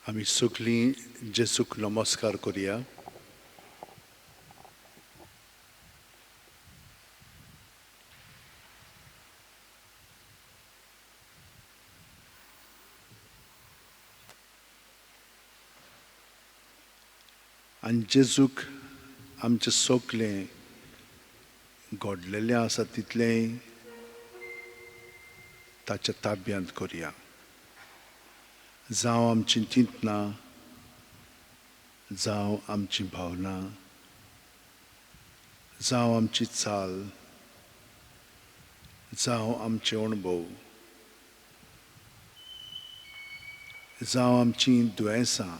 आमी सगळीं जेजूक नमस्कार करुया. आनी जेजूक आमचें सगळें घडलेलें आसा तितलेंय ताच्या ताब्यांत करुया. जावं आमची चिंतनां, जावं आमची भावना, जावं आमची चाल, जावं आमचे अणभव, जावं आमची दुयेंसां,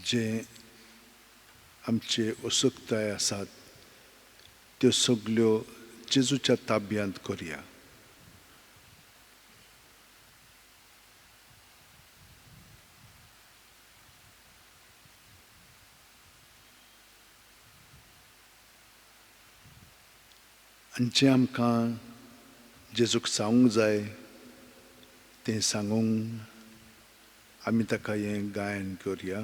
जे आमचे असक्ताय आसात त्यो सगल्यो जेजूच्या ताब्यांत करुया. आनी जें आमकां जेजूक सांगूंक जाय तें सांगूंक आमी ताका हें गायन करुया.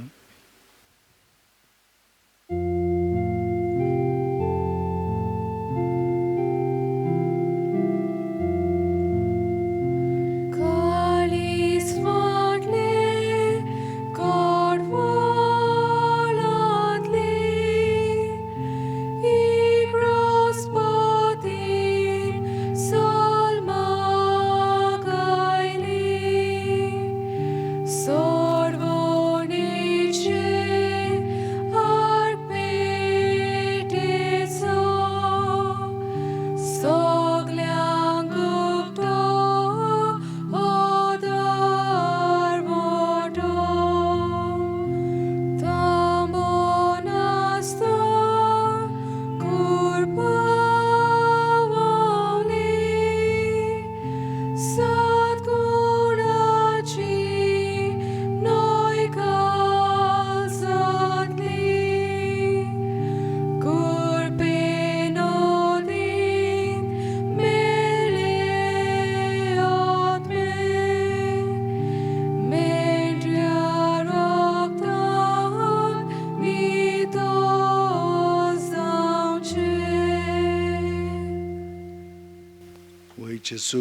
जेजू,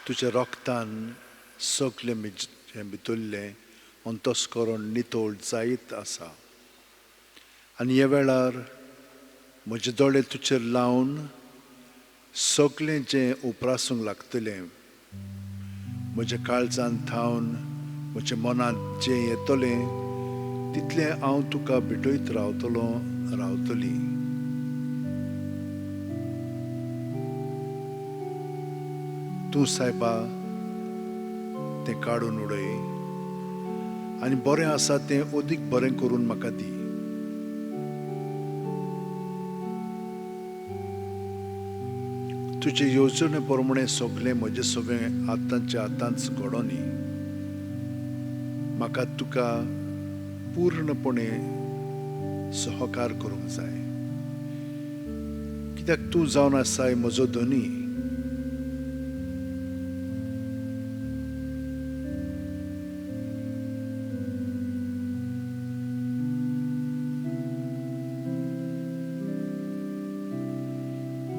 तुज्या रक्तान सगळें म्हजें भितरलें अंतस्करण नितळ जायत आसा आनी ह्या वेळार म्हजे दोळे तुजेर लावन सगळें जें उप्रासूंक लागतलें, म्हज्या काळजान थावन म्हज्या मनांत जें येतलें तितलें हांव तुका भेटयत रावतलो रावतली. तूं सायबा तें काडून उडय आनी बरें आसा तें अदीक बरें करून म्हाका दी. तुजे येवजणे प्रमाणे सगळें म्हजें सगळें आतांच्या आतांच घडोनी. म्हाका तुका पूर्णपणे सहकार करूंक जाय, कित्याक तूं जावन आसाय म्हजो धनी.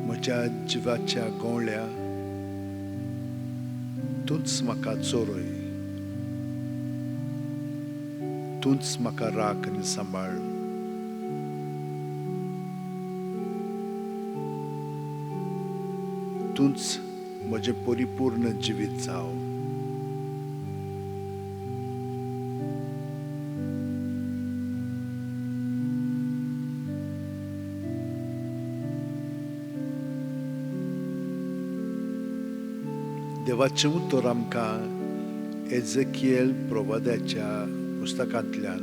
म्हज्या जिवाच्या गोंवळ्या तूंच म्हाका चोरय, तूंच म्हाका राख आनी सांबाळ. तूंच म्हजें परिपूर्ण जिवीत जाव. देवाचें उतर आमकां एजेकियल प्रवाद्याच्या पुस्तकांतल्यान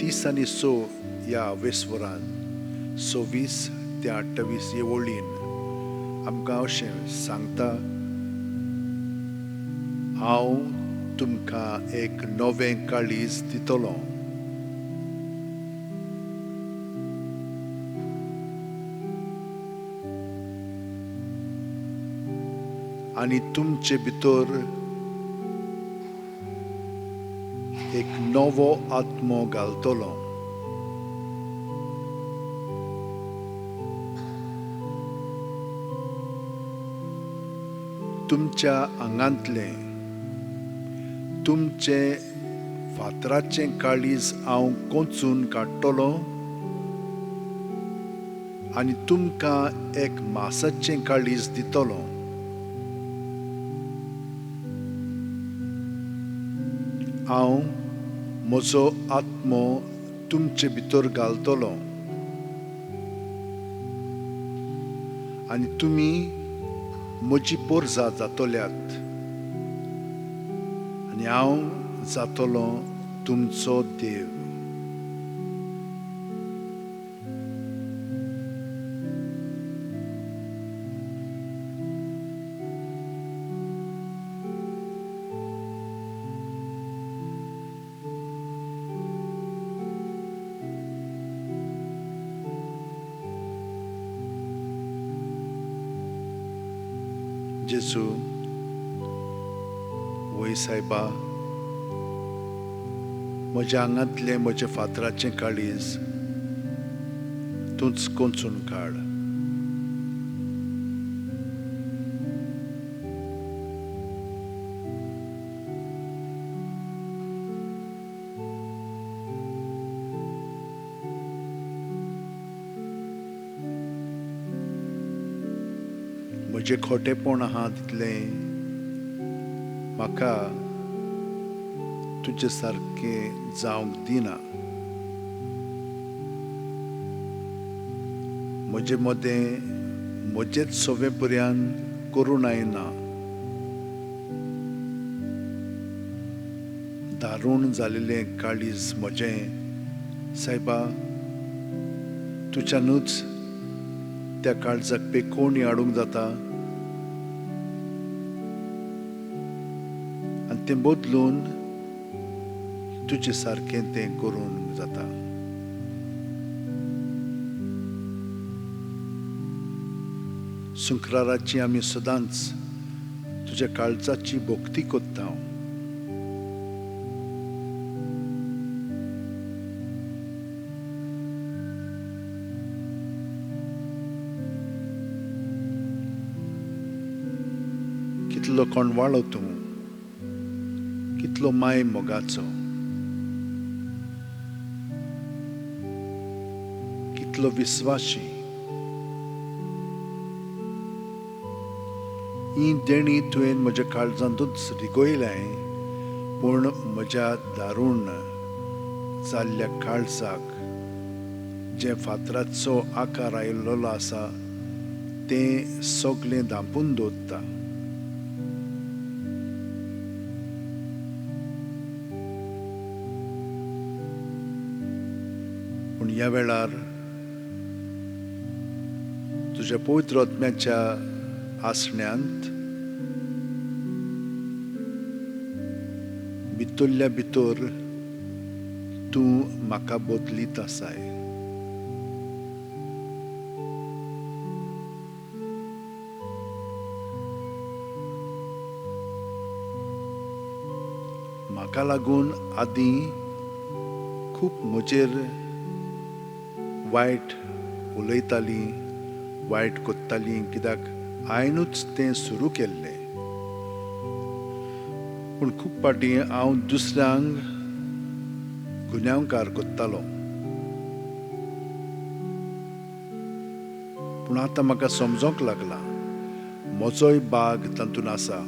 30 आनी 6 ह्या वेसवरान 26 ते 28 हे वळीन आमकां अशें सांगता, हांव तुमकां एक नवें काळीज दितलो. आनी तुमचे भितर एक नवो आत्मो घालतलो. तुमच्या आंगांतलें तुमचें फातराचें काळीज हांव कोंचून काडटलो आनी तुमकां एक मासाचें काळीज दितलो. हांव म्हजो आत्मो तुमचे भितर घालतलो आनी तुमी म्हजी पोरजा जातल्यात आनी हांव जातलो तुमचो देव. जेजू वय सायबा, म्हज्या आंगांतलें म्हजें फातराचें काळीज तूंच कोंचून काड. म्हजें खोटेपण आहा तितलें म्हाका तुजे सारकें जावंक दिना. म्हजे मदें म्हजेच सवे पर्यान करुणाय ना. दारूण जालेलें काळीज म्हजें सायबा, तुज्यानूच त्या काळजाक पेकोवणी हाडूंक जाता आनी तें बदलून तुजे सारकें तें करूंक जाता. सुंक्राराची आमी सदांच तुज्या काळजाची भक्ती करता. कितलो कोणवाळो तूं, कितलो माय मोगाचो, कितलो विस्वाशी. ही देणी तुवें म्हज्या काळजांतूच रिगयलें, पूण म्हज्या दारूण जाल्ल्या काळजाक जें फातराचो आकार आयिल्लो आसा तें सगळें धांपून दवरता. पूण ह्या वेळार तुज्या पवित्र आत्म्याच्या आसण्यांत भितरल्या भितर तूं म्हाका बदलीत आसाय. म्हाका लागून आदीं खूब म्हजेर वायट उलयतालीं, वायट कोत्तालीं, कित्याक हांवेनूच तें सुरू केल्लें. पूण खूब फावटी हांव दुसऱ्यांक गुन्यांवकार कोत्तालो. पूण आतां म्हाका समजोंक लागलां म्हजोय भाग तातूंत आसा.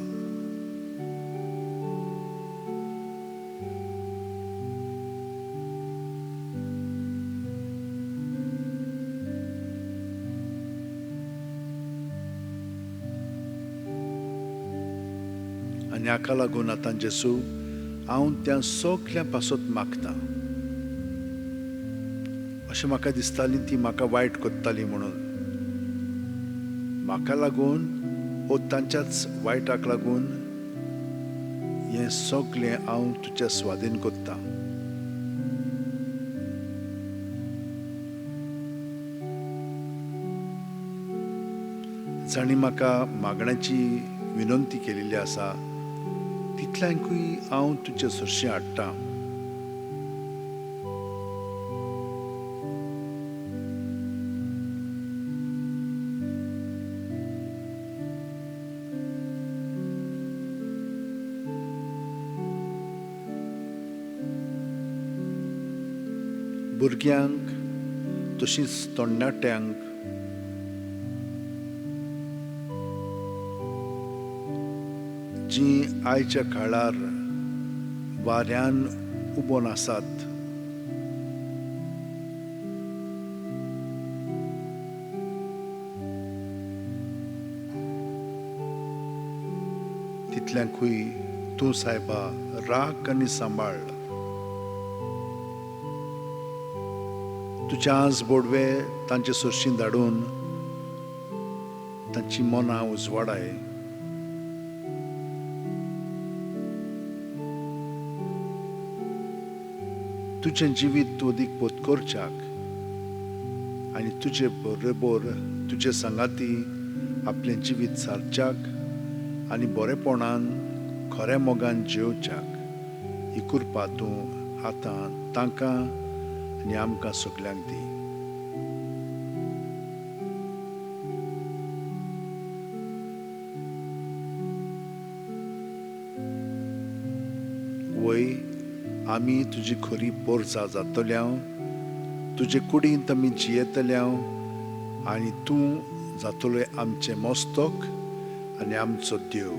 आनी हाका लागून आतां जेसू हांव त्या सगळ्यां पासत मागता. अशें म्हाका दिसतालीं ती म्हाका वायट कोत्ताली म्हणून, म्हाका लागून वो तांच्याच वायटाक लागून हें सगळें हांव तुज्या स्वाधीन कोत्तां. जांणी म्हाका मागण्याची विनंती केलेली आसा तितल्यांकूय हांव तुजे सरशीं हाडटा. भुरग्यांक तशींच तरणाट्यांक जीं आयच्या काळार वाऱ्यान उबोन आसात तितल्यांकूय तूं सायबा राख आनी सांबाळ. तुजे आंस बोडवे तांचे सरशीं धाडून तांची मनां उजवाडाय. तुजें जिवीत तूं अदीक पोत करच्याक आनी तुजे बरोबर तुजे सांगाती आपलें जिवीत सारच्याक आनी बरेपणान खऱ्या मोगान जेवच्याक ही कृपा तूं आतां तांकां आनी आमकां सगल्यांक दी. वय आमी तुजी खरी पोरसा जातल्या, तुजे कुडींत आमी जियेतल्या आनी तूं जातलो आमचें मस्तक आनी आमचो देव.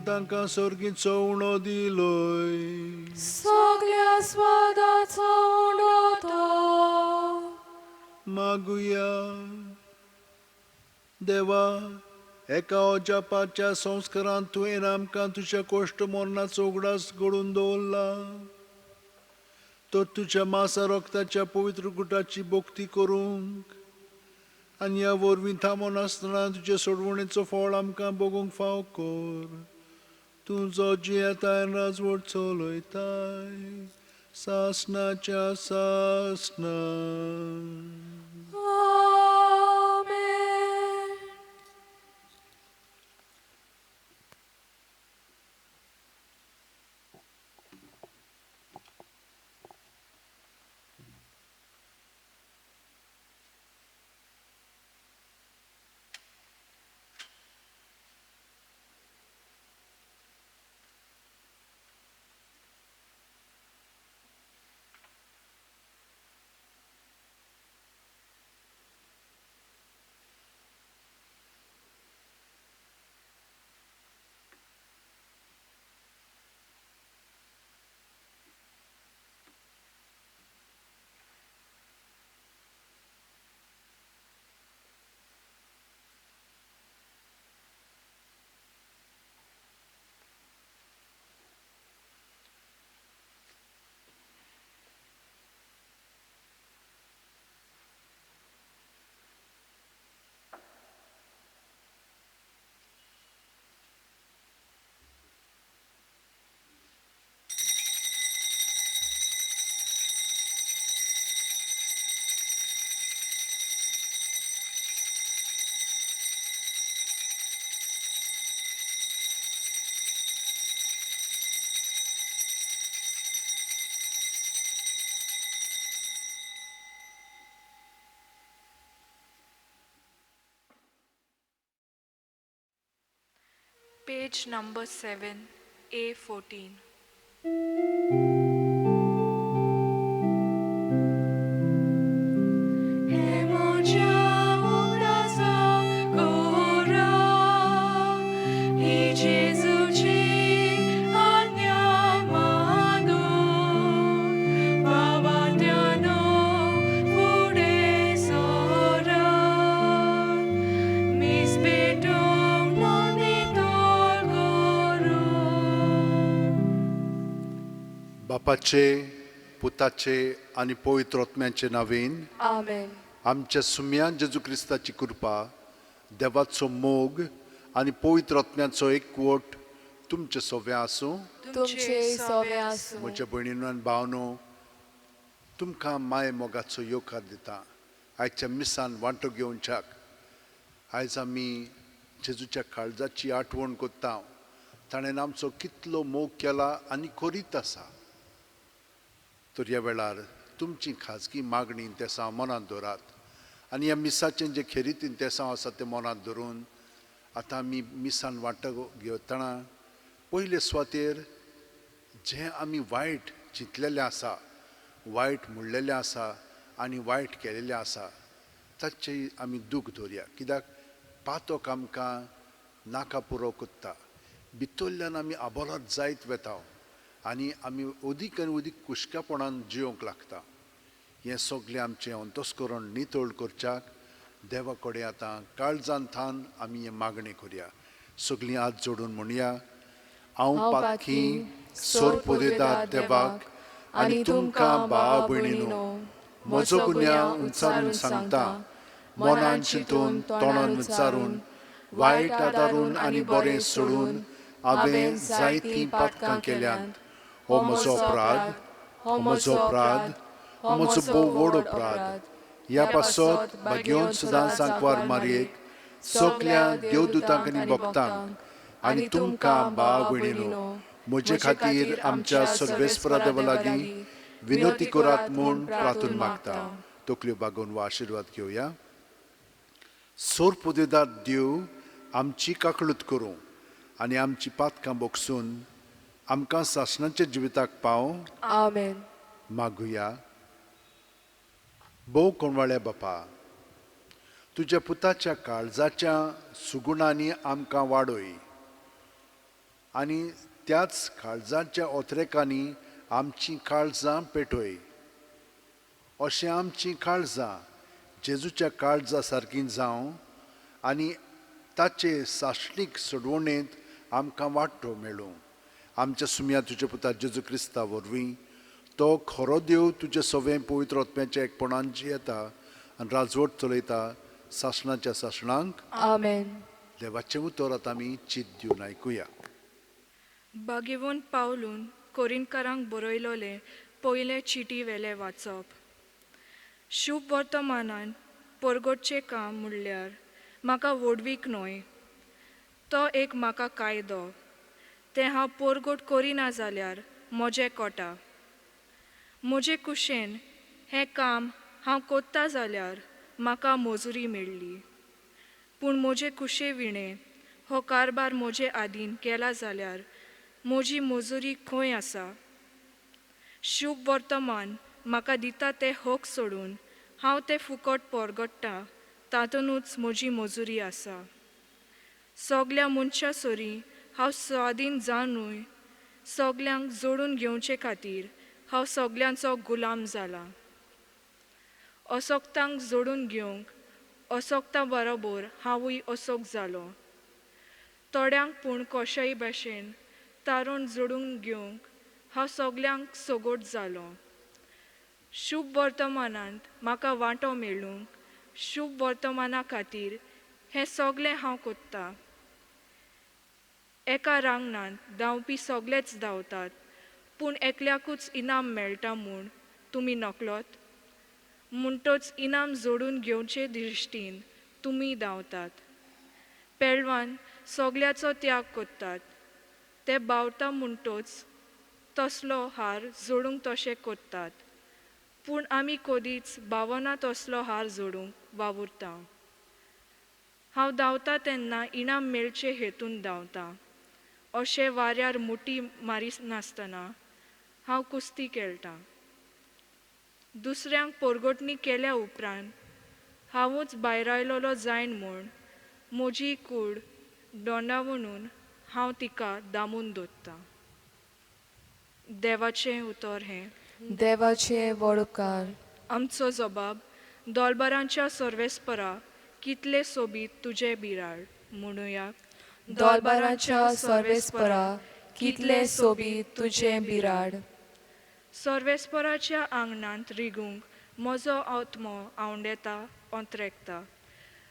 तांकां सर्गीचो उणो दिलोय, सगळ्या स्वादाचो उणो तो. मागुया देवा, एका अजापाच्या संस्कारांत तुवें आमकां तुज्या कोश्ट मरणाचो उगडास घडून दवरला, तर तुज्या मासा रक्ताच्या पवित्र गुटाची भक्ती करूंक आनी ह्या वरवीं थांबोन आसतना तुजे सोडवणेचो फळ आमकां बगूंक फाव कर. तूं जो जियेताय राजवट चलयताय सासनाच्या सासना. आमेन. Page number 7, A14. हे म्हज्या उगडासा कोरा, ही जेजूची आज्ञा मानून, बाबांत्यानो फुडें सरात, मीस पेटोवंक मन नितळ करून. बापाचे, पुताचे आनी पवित्र आत्म्याचे नांवेन. आमेन. आमच्या सुम्या जेजू क्रिस्ताची कृपा, देवाचो मोग आनी पवित्र आत्म्याचो एकवट तुमचे सोव्या आसूं. तुमचे सोवे आसूं. म्हज्या भयणीनो आनी भावनो, तुमकां माय मोगाचो येवकार दिता आयच्या मिसान वांटो घेवच्याक. आयज आमी जेजूच्या काळजाची आठवण करता. ताणें आमचो कितलो मोग केला आनी करीत आसा. तर ह्या वेळार तुमची खाजगी मागणी तेसांव मनांत दवरात आनी ह्या मिसाचें जें खेरीत तेसांव आसा तें मनांत धरून आतां आमी मिसान वांटो घेतना पयले सुवातेर जें आमी वायट चिंतलेलें आसा, वायट म्हणलेलें आसा आनी वायट केलेलें आसा ताचें आमी दूख दवरया. कित्याक पातक आमकां नाका पुरो करता. भितरल्यान आमी आबोलात जायत वता आनी आमी अदीक आनी अदीक कुशकापणान जियोंक लागता. हें सगळें आमचें अंतस्करण नितळ करच्याक देवा कडेन आतां काळजान थान आमी हें मागणें करया. सगळीं हात जोडून म्हणया, हांव पातकी सोर पुदेदार देवाक आनी तुमकां भाव भयणीनो म्हजो गुन्यांव उच्चारून सांगता. मनान चिंतून, तोंडान उच्चारून, वायट आदारून आनी बरें सोडून हांवें जायतीं पातकां केल्यांत. हो म्हजो अपराध, हो म्हजो अपराध, हो म्हजो भोव व्हड अपराध. ह्या पासत भाग्योन सदां सांकवार मारयेक, सगल्या देवदूतांक आनी भक्तांक आनी तुमकां भाव भयणीनो म्हजे खातीर आमच्या सर्वेस्परा देवा लागीं विनोती करात म्हूण प्रार्थून मागता. तकल्यो बागोवन वा आशिर्वाद घेवया. सोर पुदेदार देव आमची काकळूत करूं आनी आमची पातकां बोगसून आमकां सासणाच्या जिविताक पाव. आमेन. मागुया. भोव कोणवाळ्या बापा, तुज्या पुताच्या काळजाच्या सुगुणांनी आमकां वाडय आनी त्याच काळजाच्या ओथरेकांनी आमचीं काळजां पेटय. अशें आमचीं काळजां जेजूच्या काळजा सारकीं जावं आनी ताचे सासणीक सोडवणेंत आमकां वांटो मेळूं. आमच्या सुमया तुज्या पुता जेजू क्रिस्ता वरवीं, तो खरो देव तुज्या सवें पवित्र आत्म्याच्या एकपणान जियेता आनी राजवट चलयता सासणाच्या सासणांक. आमेन. देवाचें उतर आतां आमी चित दिवन आयकुया. बागेवन पावलून कोरिनकारांक बरयलोलें पयले चिटी वेलें वाचप. शुभ वर्तमानान परगटचें काम म्हणल्यार म्हाका व्हडवीक न्हय, तो एक म्हाका कायदो. तें हांव परगट करिना जाल्यार म्हजें कोटा. म्हजे कुशेन हें काम हांव कोत्ता जाल्यार म्हाका मजुरी मेळ्ळी, पूण म्हजे कुशे विणें हो कारभार म्हजे आदीन केला जाल्यार म्हजी मजुरी खंय आसा? शुभ वर्तमान म्हाका दिता ते हक सोडून हांव तें फुकट परगट्टां तातूंतच म्हजी मजुरी आसा. सगल्या मनशां सरीं हांव स्वाधीन जावनूय सगल्यांक जोडून घेवचे खातीर हांव सगल्यांचो गुलाम जाला. असक्तांक जोडून घेवंक असक्तां बरोबर हांवूय असोक जालो. थोड्यांक पूण कशेय भाशेन तारण जोडून घेवंक हांव सगल्यांक सगोट जालो. शुभ वर्तमानांत म्हाका वांटो मेळूंक शुभ वर्तमाना खातीर हें सगलें हांव कोत्तां. एका रांगणांत धांवपी सगलेच धांवतात, पूण एकल्याकूच इनाम मेळटा म्हूण तुमी नकळत. म्हणटच इनाम जोडून घेवचे दृश्टीन तुमी धांवतात. पेलवान सगल्याचो त्याग करतात, ते बावता म्हणटच तसलो हार जोडूंक तशें करतात, पूण आमी कदीच बावना तसलो हार जोडूंक वावुरता. हांव धांवता तेन्ना इनाम मेळचे हेतून धांवता, अशें वाऱ्यार मुठी मारिनासतना हांव कुस्ती खेळटां. दुसऱ्यांक पोरगोटणी केल्या उपरांत हांवूच भायरायलोलो जायन म्हूण म्हजी कूड दोंडावणून हांव तिका दामून दवरतां. देवाचें उतर हें. देवाचे व्हड उपकार. आमचो जबाब दोलबारांच्या सर्वेस्परा कितले सोबीत तुजें बिराड म्हणुया. दोलबारांच्या सर्वेस्परा कितले सोबीत तुजें बिराड. सर्वेस्पराच्या आंगणांत रिगूंक म्हजो आत्मो आवंडेता अंत्रेकता.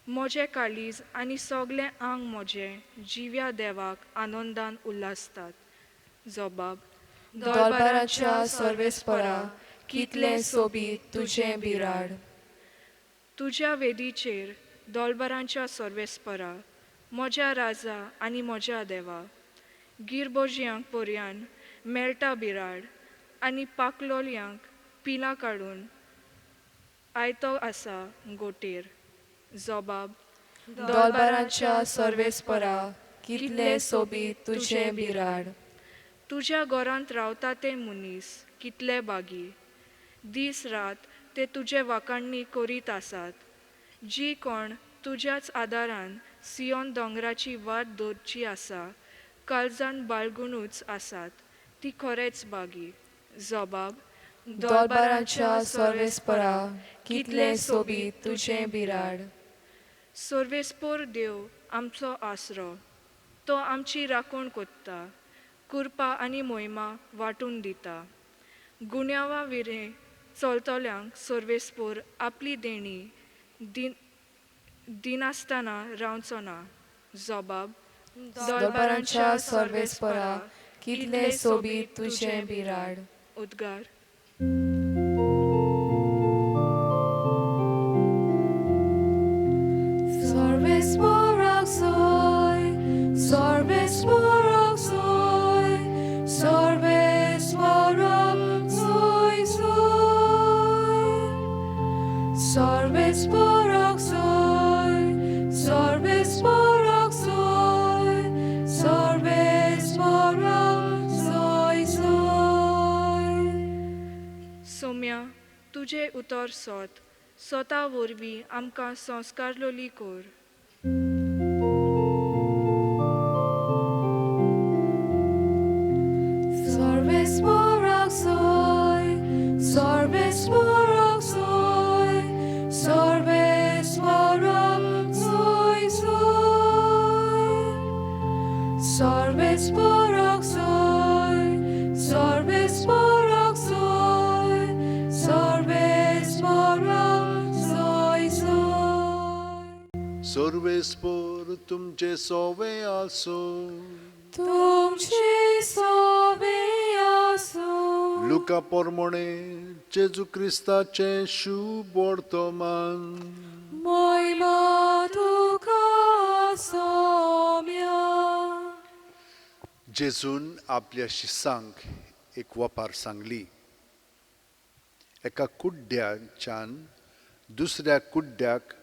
म्हजें काळीज आनी सगळें आंग म्हजें जिव्या देवाक आनंदान उल्हासतात. जबाब दोलबारांच्या सर्वेस्परा कितलें सोबीत तुजें बिराड. तुज्या वेदीचेर दोलबारांच्या सर्वेस्परा म्हज्या राजा आनी म्हज्या देवा गिरबोजयांक पर्यान मेळटा बिराड आनी पाकलोलयांक पिलां काडून आयतो आसा गोटेर. जबाब दोलबारांच्या सर्वेस्परा कितलें सोबीत तुजें बिराड. तुज्या घरांत रावता ते मनीस कितले बागी. दीस रात ते तुजे वाखाणणी करीत आसात. जी कोण तुज्याच आदारान सियोन दोंगराची वाट दवरची आसा काळजान बाळगुनूच आसात ती खरेंच बागी. जबाब दोलबारांच्या सर्वेस्परा कितलें सोबीत तुजें बिराड. सर्वेस्पोर देव आमचो आसरो. तो आमची राखण कोत्ता. कृपा आनी मोहिमा वांटून दिता. गुन्यांवा विरें चलतल्यांक सर्वेस्पोर आपली देणी दिनासतना रावचो ना. जबाब दोलबारांच्या सर्वेस्परा कितलें सोबीत तुजें बिराड. उद्गार. सर्वेस्पराक सोय, सर्वेस्पराक सोय, सर्वेस्पराक सोय सोय. सर्वेस्पराक सोय, सर्वेस्पराक सोय, सर्वेस्पराक सोय सोय. सोम्या तुजें उतर सोत सोता वरवीं आमकां संस्कारलोली कर. सर्वेस्पराक सोय, सर्वेस्पराक सोय, सर्वेस्पराक सोय सोय. सर्वेस्पराक सोय, सर्वेस्पराक सोय, सर्वेस्पराक सोय सोय. सर्वेस्पर तुमचे सोवे आसूं. तुमचे सोवे आसूं. लुका पोरमोणे जेजू क्रिस्ताचें शुभ वर्तमान. मोहिमा तुका सोम्या. जेजून आपल्या शिसांक एक वपार सांगली. एका कुड्ड्याच्यान दुसऱ्या कुड्ड्याक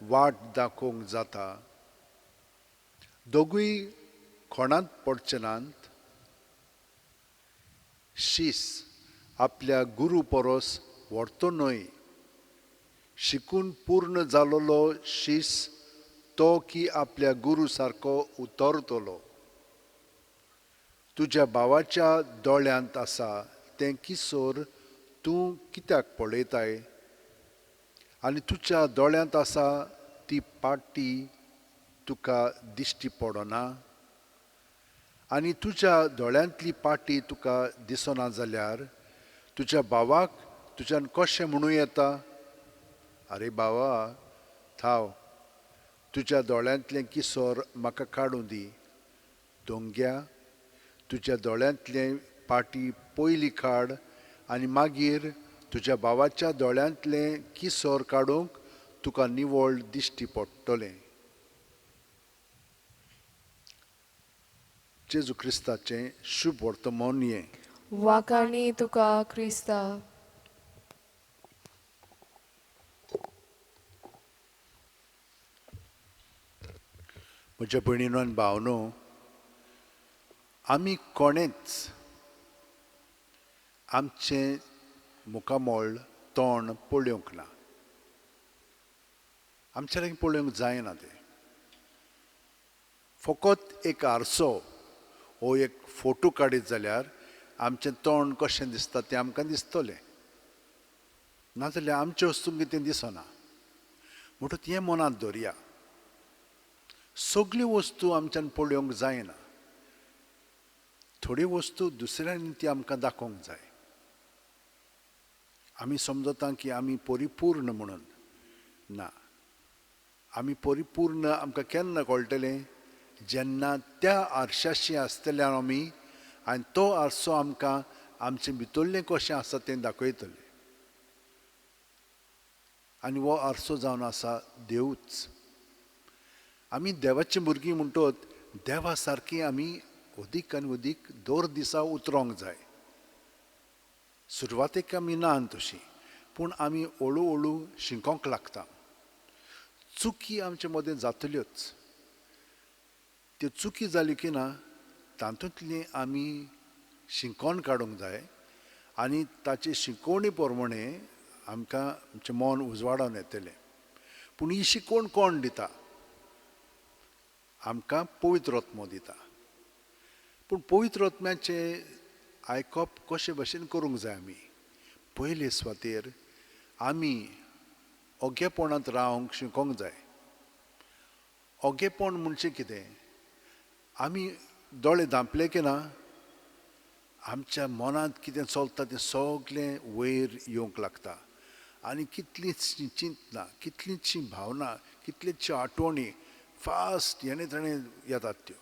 वाट दाखोवंक जाता. दोगूय खोणांत पडचे नात. शीस आपल्या गुरू परस व्हरतो न्हय. शिकून पूर्ण जालोलो शीस तो की आपल्या गुरू सारको उतरतलो. तुज्या भावाच्या दोळ्यांत आसा तें किसोर तूं कित्याक पळयताय आनी तुज्या दोळ्यांत आसा ती पाटी तुका दिश्टी पडना? आनी तुज्या दोळ्यांतली पाटी तुका दिसना जाल्यार तुज्या भावाक तुज्यान कशें म्हणूं येता, आरे भावा थाव, तुज्या दोळ्यांतलें किसोर म्हाका काडूं दी. दोंग्या, तुज्या दोळ्यांतलें पाटी पयली काड आनी मागीर तुज्या भावाच्या दोळ्यांतलें किसोर काडूंक तुका निवळ दिश्टी पडटलें. जेजू क्रिस्ताचें शुभ वर्तमान हें. वाखाणी तुका क्रिस्ता. म्हज्या भयणीनो आनी भावनो, आमी कोणेच आमचें मुखामळ तोंड पळोवंक ना, आमच्या लागीं पळोवंक जायना तें. फकत एक आरसो वो एक फोटो काडीत जाल्यार आमचें तोंड कशें दिसता तें आमकां दिसतलें, नाजाल्यार आमचे वस्तूंक तें दिसना. म्हणटकच हें मनांत दवरया, सगल्यो वस्तू आमच्यान पळोवंक जायना, थोड्यो वस्तू दुसऱ्यांनी ती आमकां दाखोवंक जाय. आमी समजता की आमी परिपूर्ण म्हणून, ना, आमी परिपूर्ण आमकां केन्ना कळटलें, जेन्ना त्या आरशाशी आसतले आमी आनी तो आरसो आमकां आमचें भितरलें कशें आसा तें दाखयतलें. आनी हो आरसो जावन आसा देवूच. आमी देवाची भुरगीं म्हणटत देवा सारकी आमी अदीक आनी अदीक दर दिसा उतरोंक जाय. सुरवातेक आमी ना तशी, पूण आमी हळू हळू शिकोंक लागता. चुकी आमचे मदें जातल्योच, त्यो चुकी जाल्यो की ना तातूंतली आमी शिकोवन काडूंक जाय आनी ताचे शिकोवणी प्रमाणे आमकां आमचें मन उजवाडावन येतलें. पूण ही शिकवण कोण दिता? आमकां पवित्र आत्मो दिता. पूण पवित्र आत्म्याचें आयकप कशे भशेन करूंक जाय? आमी पयले सुवातेर आमी ओगेपणांत रावंक शिकोंक जाय. ओगेपण म्हणजे कितें? आमी दोळे धांपले की ना आमच्या मनांत कितें चलता तें सगळें वयर येवंक लागता आनी कितलींचशीं चिंतनां, कितलींचशीं भावना, कितलींचशी आठवणी फास्ट हेणे तेणे येतात त्यो.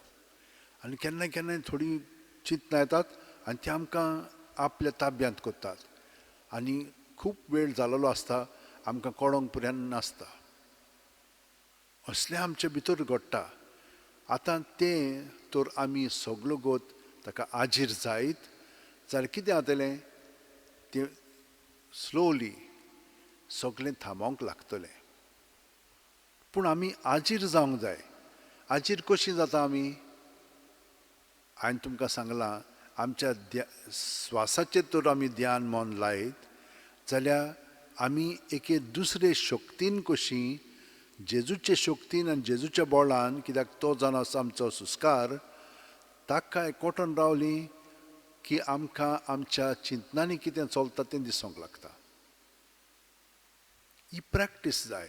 आनी केन्ना केन्नाय थोडीं चिंतनां येतात आनी ती आमकां आपल्या ताब्यांत करतात आनी खूब वेळ जाल्लो आसता, आमकां कळोंक पर्यंत नासता. असलें आमचे भितर घडटा. आतां तें तर आमी सगलो गोत ताका आजीर जायत जाल्यार कितें जातलें, तें स्लोली सगळें थांबोवंक लागतलें. पूण आमी आजीर जावंक जाय. आजीर कशी जाता आमी? हांवें तुमकां सांगलां, आमच्या स्वासाचेर तर आमी ध्यान मन लायत जाल्यार आमी एके दुसरे शक्तीन कशी, जेजूचे शक्तीन आनी जेजूच्या बळान, कित्याक तो जावन आसा आमचो सुस्कार, ताका एकवटून रावली की आमकां आमच्या चिंतनांनी कितें चलता तें दिसूंक लागता. ही प्रॅक्टीस जाय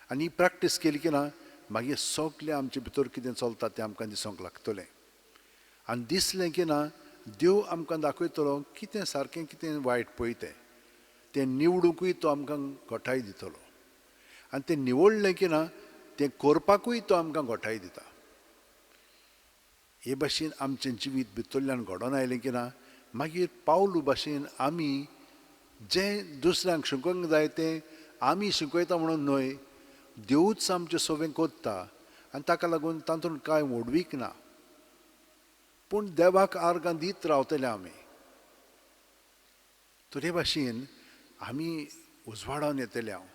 आनी ही प्रॅक्टीस केली की ना मागीर सगळें आमचे भितर कितें चलता तें आमकां दिसूंक लागतलें. आनी दिसलें की ना देव आमकां दाखयतलो कितें सारकें कितें वायट पळय तें, तें निवडुंकूय तो आमकां घटाय दितलो आनी तें निवडलें की ना तें करपाकूय तो आमकां घटाय दिता. हे भाशेन आमचें जिवीत भितरल्यान घडोवन आयलें की ना मागीर पावलू भाशेन आमी जें दुसऱ्यांक शिकोवंक जाय तें आमी शिकयता म्हणून न्हय, देवूच आमचें सगळें करता आनी ताका लागून तातूंत कांय व्हडवीक ना. पूण देवाक आर्गां दीत रावतले आमी. तर हे भाशेन आमी उजवाडावन येतले हांव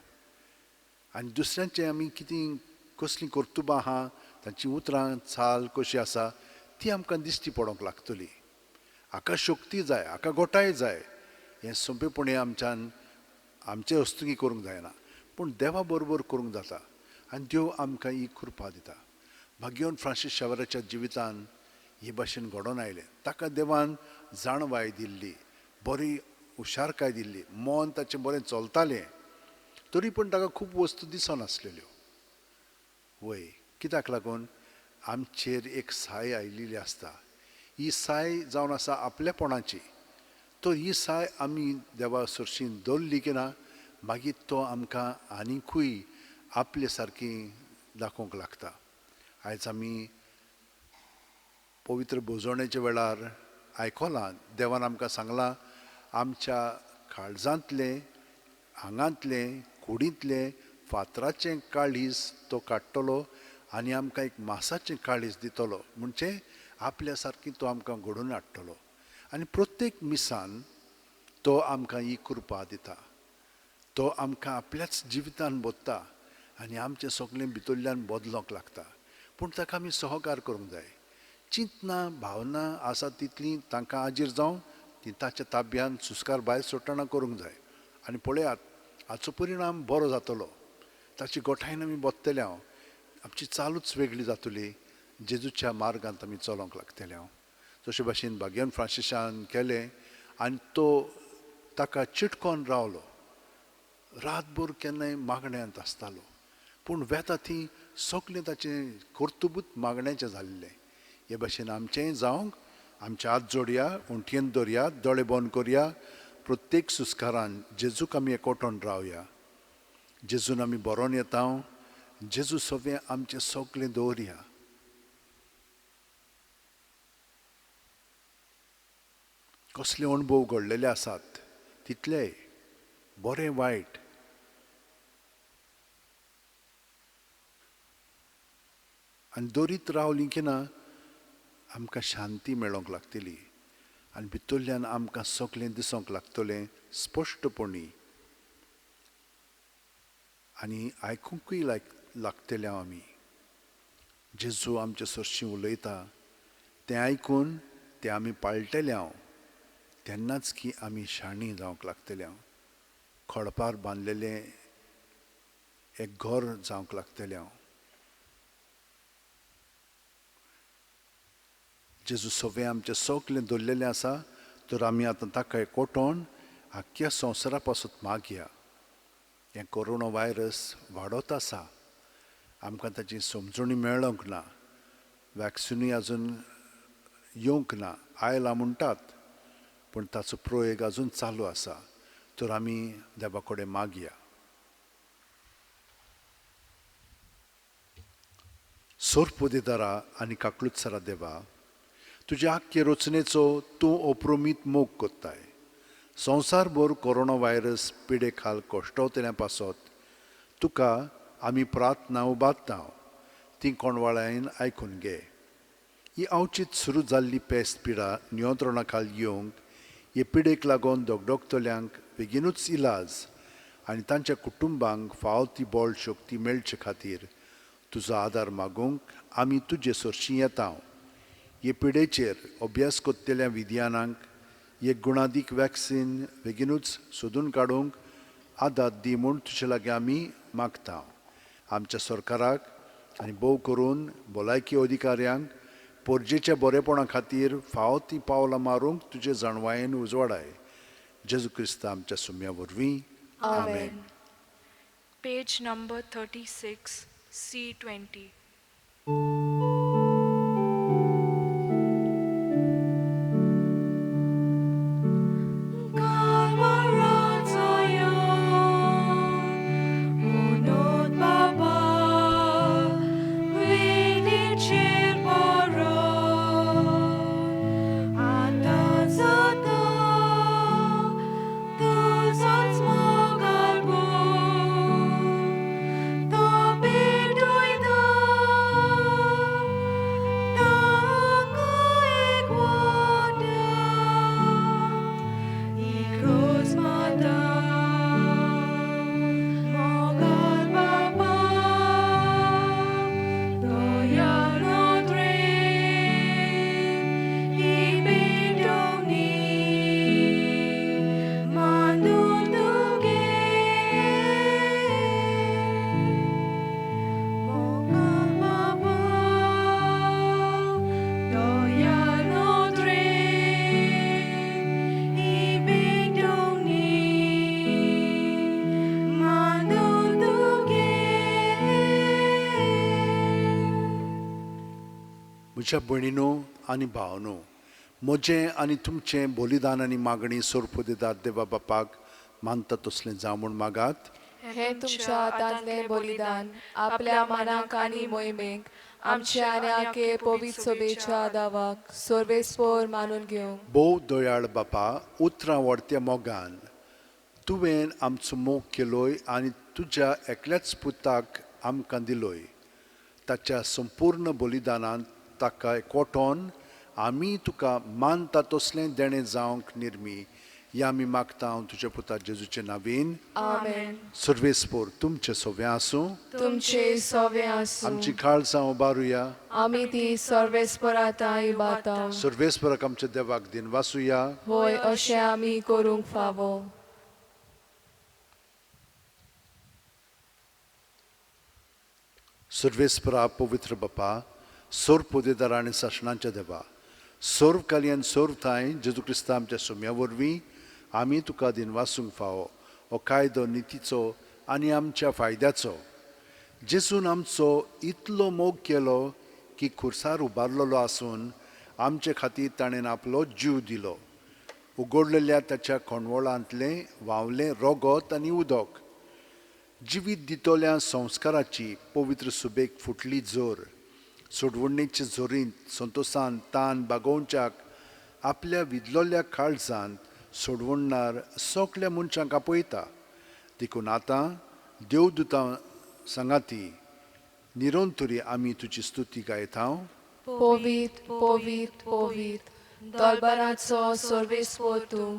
आनी दुसऱ्यांचें आमी कितें कसलीं कर्तुबां आहा, तांची उतरां चाल कशी आसा ती आमकां दिश्टी पडोंक लागतली. हाका शक्ती जाय, हाका गोठाय जाय. हें सोंपेपणी आमच्यान आमचे वस्तुकी करूंक जायना, पूण देवा बरोबर करूंक जाता आनी देव आमकां ही कृपा दिता. भाग्यवन फ्रांसीस शावराच्या जिवितान हे भाशेन घडोवन आयलें. ताका देवान जाणवाय दिल्ली, बरी हुशारकाय दिल्ली, मन ताचें बरें चलतालें, तरी पूण ताका खूब वस्तू दिसनासलेल्यो. वय, कित्याक लागून आमचेर एक साय आयिल्ली आसता. ही साय जावन आसा आपलेपणाची. तर ही साय आमी देवा सरशीं दवरली की ना मागीर तो आमकां आनिकूय आपले सारकी दाखोवंक लागता. आयज आमी पवित्र भोजवणेच्या वेळार आयकलां, देवान आमकां सांगलां आमच्या काळजांतलें, आंगांतलें, कुडींतलें फातराचें काळीज तो काडटलो आनी आमकां एक मासाचें काळीज दितलो. म्हणजे आपल्या सारकी तो आमकां घडोवन हाडटलो. आनी प्रत्येक मिसान तो आमकां ही कृपा दिता. तो आमकां आपल्याच जिवितान बदता आनी आमचें सगळें भितरल्यान बदलोंक लागता. पूण ताका आमी सहकार करूंक जाय. चिंतना भावना आसा तितलीं तांकां आजीर जावन ती ताच्या ताब्यान सुस्कार भायर सोडटना करूंक जाय. आनी पळयात हाचो परिणाम बरो जातलो. ताची गोठायन आमी बदतले हांव, आमची चालूच वेगळी जातली. जेजूच्या मार्गांत आमी चलोवंक लागतले हांव, जशे भाशेन भाग्यन फ्रांसिसान केलें आनी तो ताका चिटकोन रावलो. रातभर केन्नाय मागण्यांत आसतालो, पूण वेता ती सगळें ताचें कर्तुबूत मागण्याचें जाल्लें. हे भाशेन आमचेंय जावंक आमचे हात जोडया, उंटयेन दवरया, दोळे बंद करया. प्रत्येक सुस्कारान जेजूक आमी एकवटोन रावया. जेजून आमी बरोवन येता, जेजू सगळें आमचें सगळें दवरया. कसले अणभव घडलेले आसात तितलेय बरें वायट, आनी दरीत रावली की ना आमकां शांती मेळोंक लागतली आनी भितरल्यान आमकां सगळें दिसोंक लागतलें स्पश्टपणी आनी आयकुंकूय लागतलें आमी. जेजू आमचे सरशीं उलयता तें आयकून तें आमी पाळटले हांव, तेन्नाच की आमी शाणी जावंक लागतले हांव. खडपार बांदलेलें एक घर जावंक लागतलें हांव. जेजू सगळें आमचें सगळें दवरलेलें आसा, तर आमी आतां ताका एकवटोन आख्ख्या संवसारा पासून मागया. हें कोरोना व्हायरस वाडत आसा, आमकां ताची समजणी मेळोंक ना, वॅक्सिनूय आजून येवंक ना, आयला म्हणटात पूण ताचो प्रयोग आजून चालू आसा. तर आमी देवा कडेन मागया. सोरपोदेदारा आनी काकलुत्सरा देवा, तुज्या आख्खे रचनेचो तूं अप्रमीत मोग कोत्ताय. संवसारभर कोरोना व्हायरस पिडे खाल कश्टवतल्या पासत तुका आमी प्रार्थना उबारता, ती कोणवाळायन आयकून घे. ही अवचीत सुरू जाल्ली पेस्त पिडा नियंत्रणा खाल येवंक हे पिडेक लागून दगदगतल्यांक बेगीनूच इलाज आनी तांच्या कुटुंबांक फाव ती बळ शक्ती मेळचे खातीर तुजो आदार मागूंक आमी तुजे सरशीं येता. हे पिडेचेर अभ्यास करतल्या विज्ञानांक एक गुणादीक वॅक्सीन बेगीनूच सोदून काडूंक आदार दी म्हूण तुजे लागीं आमी मागता. आमच्या सरकाराक आनी भोव करून भलायकी अधिकाऱ्यांक पोरजेच्या बरेपणा खातीर फावो ती पावलां मारूंक तुजे जाणवायेन उजवाडाय. जेजू क्रिस्ता आमच्या सुम्या वरवीं, आमेन. Page number 36, C20. म्हज्या भयणीनो आनी भावनो, म्हजें आनी तुमचें बलिदान आनी मागणी सोरपोदेदार देवा बापाक मानता तसलें जावं म्हूण मागात. हें तुमच्या हातांतलें बलिदान आपल्या मानाक आनी मोहिमेक आमच्या आनी आखे पवित्र सभेच्या दावाक सर्वेस्पोर मानून घेवंक. भोव दयाळ बापा, उतरां व्हडत्या मोगान तुवें आमचो मोग केलोय आनी तुज्या एकल्याच पुताक आमकां दिलोय. ताच्या संपूर्ण बलिदानांत ताका एकवटोन आमी तुका मानता तसलें देणें जावंक निर्मी या आमी मागता हांव तुज्या पुता जेजूचे नावीन. आमेन. सर्वेस्पोर तुमचे सोव्या आसूं. तुमचे सोवे आसूं. आमची काळजां उबारुया. आमी ती सर्वेस्पराता इबाता. सर्वेस्पराक आमच्या देवाक दिनवासुया. होय, अशें आमी करूंक फावो. सर्वेस्परा पवित्र बापा, सर्व पोदेदार आनी सासणाच्या देवा, सर्व कालयन सर्व थांय जेजू क्रिस्ता आमच्या सुम्या वरवीं आमी तुका दिनवासूंक फावो. हो कायदो नितीचो आनी आमच्या फायद्याचो. जेजून आमचो इतलो मोग केलो की खुर्सार उबारलेलो आसून आमचे खातीर ताणें आपलो जीव दिलो. उगडलेल्या ताच्या कोंडवळांतलें व्हांवलें रोगोत आनी उदक जिवीत दितल्या संस्काराची पवित्र सुबेक फुटली जोर. सोडवणेचे जोरींत संतोसान तान बागोवच्याक आपल्या विदलोल्या काळजांत सोडवणणार सगल्या मनशांक आपयता. देखून आतां देवदूतां सांगाती निरंतरी आमी तुजी स्तुती गायता. पवित्र पवित्र पवित्र दलबराचो सर्वेस्पोर तूं,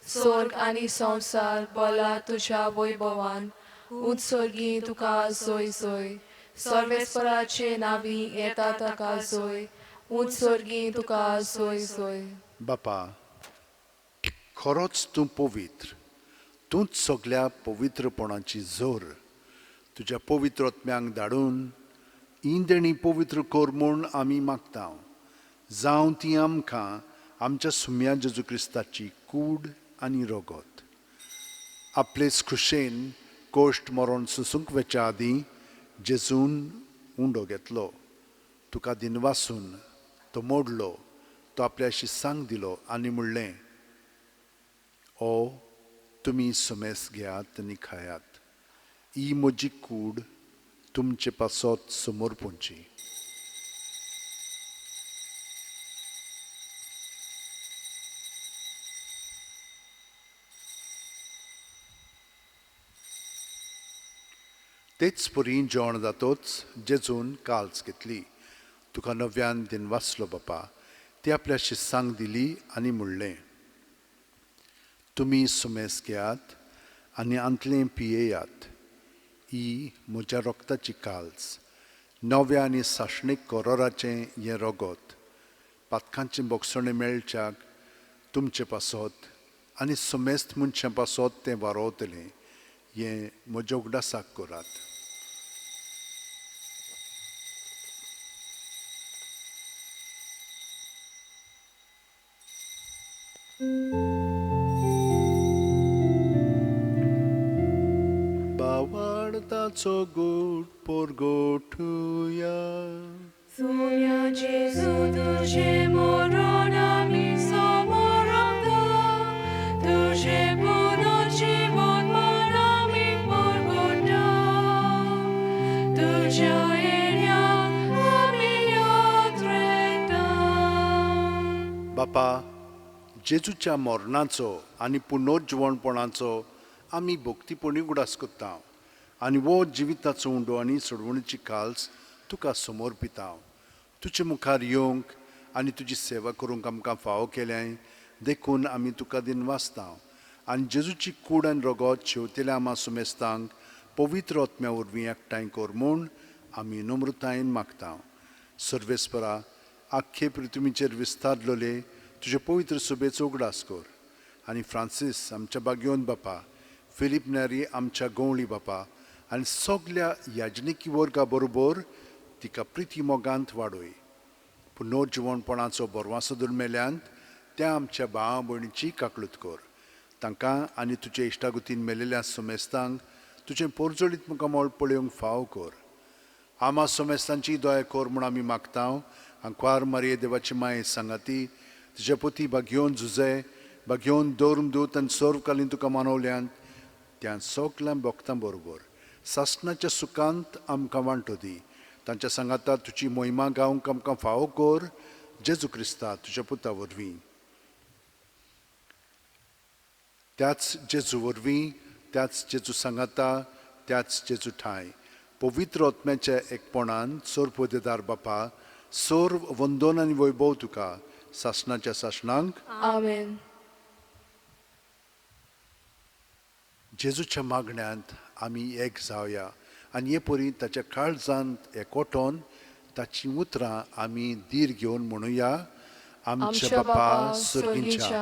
स्वर्ग आनी संवसार बोला तुज्या वैभवान. उंच स्वर्गी तुका जोय जोय, सर्वेस्पराचे नावी येता ताका जोय, उंच स्वर्गी तुका जोय जोय. बापा, खरोच तूं पवित्र, तूंच सगल्या पवित्रपणाची जोर. तुज्या पवित्र आत्म्यांक धाडून ही देणी पवित्र कर म्हूण आमी मागता. जावं ती आमकां आमच्या सुम्या जेजू क्रिस्ताची कूड आनी रगत. आपलेच खुशेन कोश्ट मरण सोसूंक वेच्या आदीं जेजून उंडो घेतलो, तुका दिनवासून तो मोडलो, तो आपल्या शिसांक दिलो आनी म्हणलें, ओ तुमी सुमेस घेयात आनी खायात, ही म्हजी कूड तुमचे पासत समर्पूंची. तेच परी जेवण जातोच जेजून काल्स घेतली, तुका नव्यान दिनवासलो बापा, ती आपल्या शिस्सांक दिली आनी म्हणलें, तुमी सुमेस घेयात आनी आंतलें पियेयात, ही म्हज्या रोगताची काल्स, नव्या आनी सासणीक कोरोराचें हें रोगत, पातकांचें बोगसणें मेळच्याक तुमचे पासत आनी सुमेस्त मनशां पासत तें वारोवतलें, हें म्हज्या उगडासाक करात. बावाडताचो गोड पोरगोठुया. सुम्या जेजू तुजें मरण आमी समोरता, तुजें पुनर्जीवन म्हण आमी परगटा, तुज्या येण्याक आमी यात्रेता. बापा, जेजूच्या मरणाचो आनी पुनर्जिवणपणाचो आमी भक्तीपणी उगडास करता आनी वो जिविताचो उंडो आनी सोडवणीची काल्स तुका समर्पिता. तुजे मुखार येवंक आनी तुजी सेवा करूंक आमकां फावो केल्याय देखून आमी तुका दिनवासता आनी जेजूची कूड आनी रगत शेवतेल्या आमा सुमेस्तांक पवित्र आत्म्या वरवीं एकठांय कर म्हूण आमी नम्रतायेन मागता. सर्वेस्परा, आख्खे पृथ्वीचेर विस्तारलेले तुजे पवित्र सुबेचो उगडास कर आनी फ्रांसीस आमच्या बागयोन बापा, फिलीप नेरी आमच्या गवळी बापा आनी सगल्या याजनिकी वर्गा बरोबर तिका प्रिती मोगांत वाडय. पुनर्जिवणपणाचो बरवासो दुर्मेल्यांत त्या आमच्या भावा भयणीची काकळूत कर. तांकां आनी तुजे इश्टागुतीन मेलेल्या सोमेस्तांक तुजें पोरजोळीत मुखामळ पळोवंक फाव कर. आमा सोमेस्तांची दया कर म्हूण आमी मागता. आंकवार मारये देवाची माये सांगाती तुज्या पोती बागयोन झुजे बागयोन दौर्म दूत आनी सर्वकालीन तुका मानवल्यांत त्या सगल्या भक्तां बरोबर सासणाच्या सुखांत आमकां वांटो दी. तांच्या सांगाता तुजी मोहिमा गावंक आमकां फावो कर. जेजू क्रिस्ता तुज्या पुता वरवीं, त्याच जेजू वरवीं, त्याच जेजू सांगाता, त्याच जेजू ठांय पवित्र आत्म्याच्या एकपणान सर्वपदेदार बापा, सर्व वंदन आनी वैभव तुका सासणाच्या सासणांक. आमेन. जेजूच्या मागण्यांत आमी एक जावया आनी हे परी ताच्या काळजांत एकवटोन ताचीं उतरां आमी धीर घेवन म्हणुया. आमच्या बापा सर्गींच्या,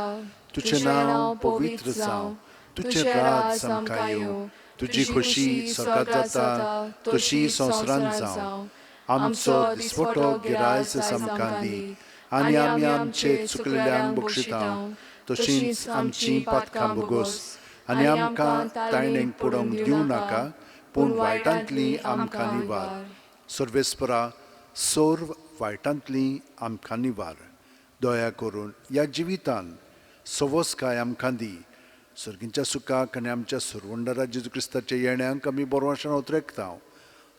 तुजें नांव पवित्र जावं, तुजें राज आमकां येवं, तुजी खोशी स्वर्गात जाता तशी संवसारांत जावं. आमचो दिसवटो गिरायस आमकां दी आनी आमी आमचे चुकलेल्यांक बक्षिता तशींच आमचीं पातकां भोगोस आनी आमकां तायणेक पडोवंक दिवं नाका, पूण वायटांतली आमकां निवार. सर्वेस्परा, सर्व वायटांतली आमकां निवार. दया करून ह्या जिवितान सवसकाय आमकां दी. सर्गींच्या सुखाक आनी आमच्या सुरवंडरा जेजू क्रिस्ताच्या येण्याक आमी बरवाशान उतरेकता.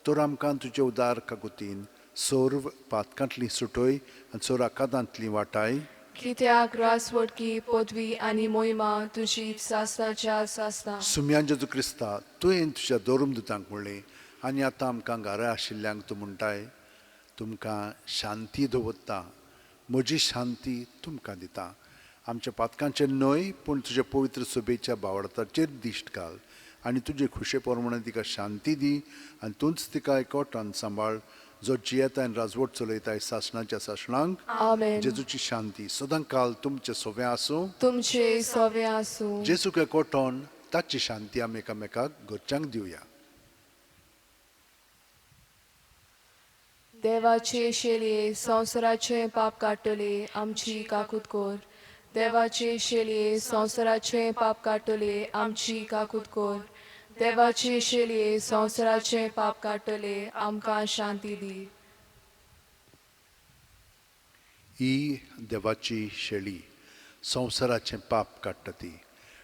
तर आमकां तुजे उदार काकुतीन सर्व पातकांतली सुटय आनी सर्व आकादांतली वाटाय. कित्याक रासवटकी पदवी आनी मोहिमा तुजी सासणाच्या सासणा. सुम्यान जेजू क्रिस्ता, तुवें तुज्या धर्मदुतांक म्हणलें आनी आतां आमकां घरा आशिल्ल्यांक तूं म्हणटाय, तुमकां शांती दवरता, म्हजी शांती तुमकां दिता. आमच्या पातकांचेर न्हय पूण तुज्या पवित्र सभेच्या बावडताचेर दिश्ट घाल आनी तुजे खुशे प्रमाणे तिका शांती दी आनी तूंच तिका एकवटान सांबाळ, जो जियेता आनी राजवट चलयताय सासणाच्या सासणांक. आमेन. जेजूची शांती सदां काल तुमचे सोवे आसूं. तुमचे सोवे आसूं. जेजूक एकवटोन ताची शांती आमी एकामेकाक घरच्यांक दिवया. देवाचे शेलये संवसाराचें पाप काडटले आमची काकूत कोर. देवाचे शेलये संवसाराचें पाप काडटले आमची काकूत कोर. देवाचे शेलये संवसाराचें पाप काडटले आमकां शांती दी. ही देवाची शेळी संवसाराचें पाप काडटा. ती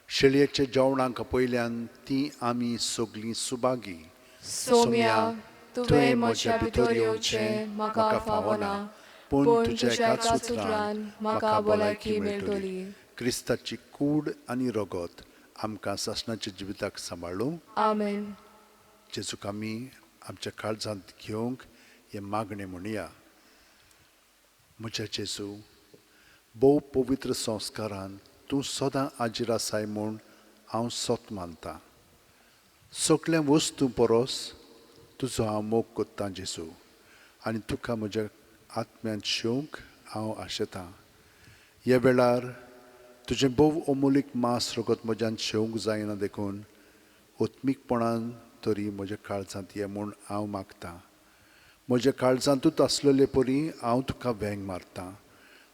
शेळयेच्या जेवणाक पयल्यान ती आमी सगलीं सुभागी. सोम्या, तुवें म्हज्या भितर येवचें म्हाका फावना, पूण तुज्या एकाच उतरान म्हाका भलायकी मेळटली. क्रिस्ताची कूड आनी रगत आमकां सासणाच्या जिविताक सांबाळूं. आमेन. जेजूक आमी आमच्या काळजांत घेवंक हें मागणें म्हणया. म्हज्या जेजू, भोव पवित्र संस्कारान तूं सदां आजीर आसाय म्हूण हांव सत मानतां. सगल्या वस्तूं परस तुजो हांव मोग कोत्तां जेजू, आनी तुका म्हज्या आत्म्यांत शेवंक हांव आशेतां. ह्या वेळार तुजें भोव अमोलीक मांस रगत म्हज्यान शेवंक जायना, देखून आत्मीकपणान तरी म्हज्या काळजांत ये म्हूण हांव मागतां. म्हज्या काळजांतूच आसलेले परी हांव तुका वेंग मारतां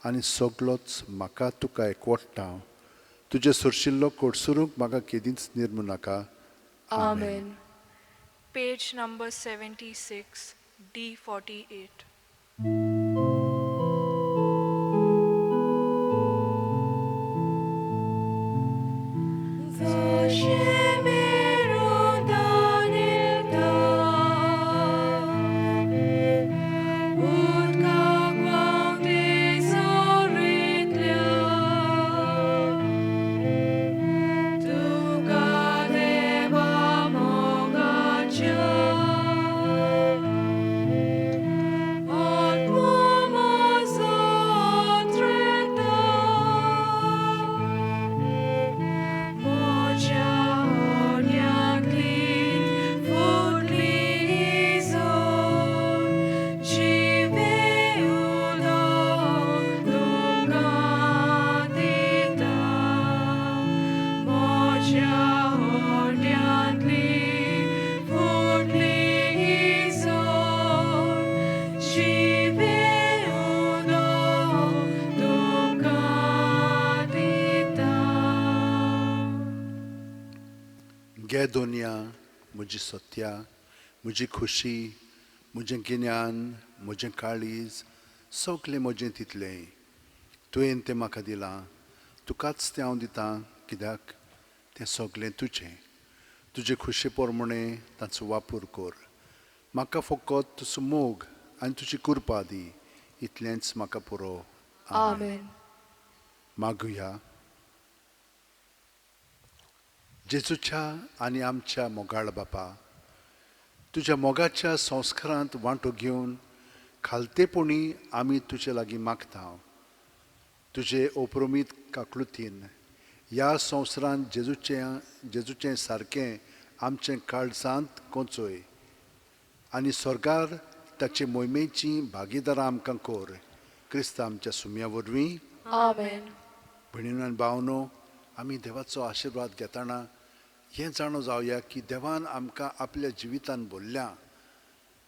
आनी सगलोच म्हाका तुका एकवटता. तुजें सरशिल्लो कोडसुरूंक म्हाका केदींच निर्मू नाका. आमेन. Page number 76, D48. गे दोनया, म्हजी सत्या, म्हजी खुशी, म्हजें गिन्यान, म्हजें काळीज, सगलें म्हजें तितलें तुवें तें म्हाका दिलां, तुकाच तें हांव दितां, कित्याक तें सगलें तुजें. तुजे खुशे प्रमाणे ताचो वापर कर. म्हाका फकत तुजो मोग आनी तुजी कृपा दी, इतलेंच म्हाका पुरो. आमेन. मागुया. जेजूच्या आनी आमच्या मोगाळ बापा, तुज्या मोगाच्या संस्कारांत वांटो घेवन खालतेपणी आमी तुजे लागीं मागता. तुजे ओप्रमीत काकलुतीन ह्या संवसारांत जेजूचें जेजूचें सारकें आमचें काळजांत कोंचय आनी स्वर्गार ताचे मोहिमेची भागीदारां आमकां कोर. क्रिस्त आमच्या सुम्या वरवीं. आमेन. भयणीनो आनी भावनो, आमी देवाचो आशिर्वाद घेतना हें जाणो जावया की देवान आमकां आपल्या जिवितान भरल्या.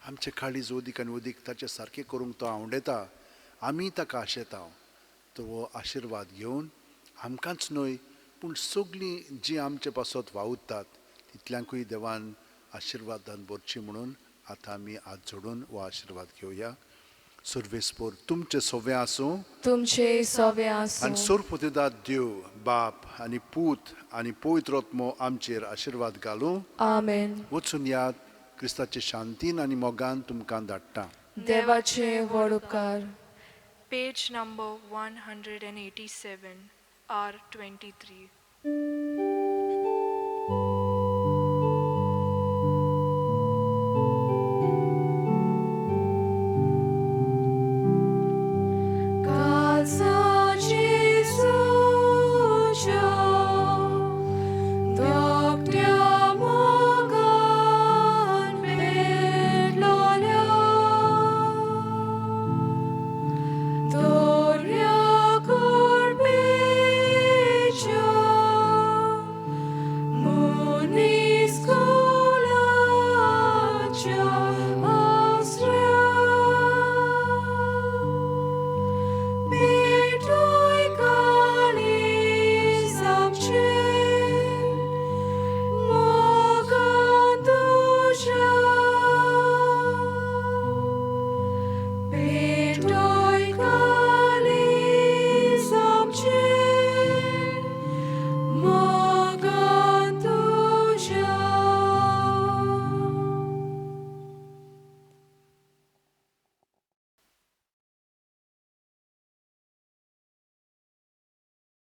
आमचें काळीज अदीक आनी अदीक ताचें सारकें करूंक तो आवडेता. आमी ताका आशेता. तर हो आशिर्वाद घेवन आमकांच न्हय पूण सगळीं जीं आमचे पासत वावुरतात तितल्यांकूय देवान आशिर्वादान भरची म्हणून आतां आमी हात जोडून हो आशिर्वाद घेवया. सर्वेस्पोर तुमचें सवें आसूं. तुमचे सवे आसूं. आनी सोरपुतेदाद देव बाप आनी पूत आनी पवित्र आत्मो आमचेर आशिर्वाद घालूं. आमेन. वचून याद क्रिस्ताचे शांतीन आनी मोगान तुमकां धाडटा. देवाचे व्हड उपकार. Page number 187, R 23.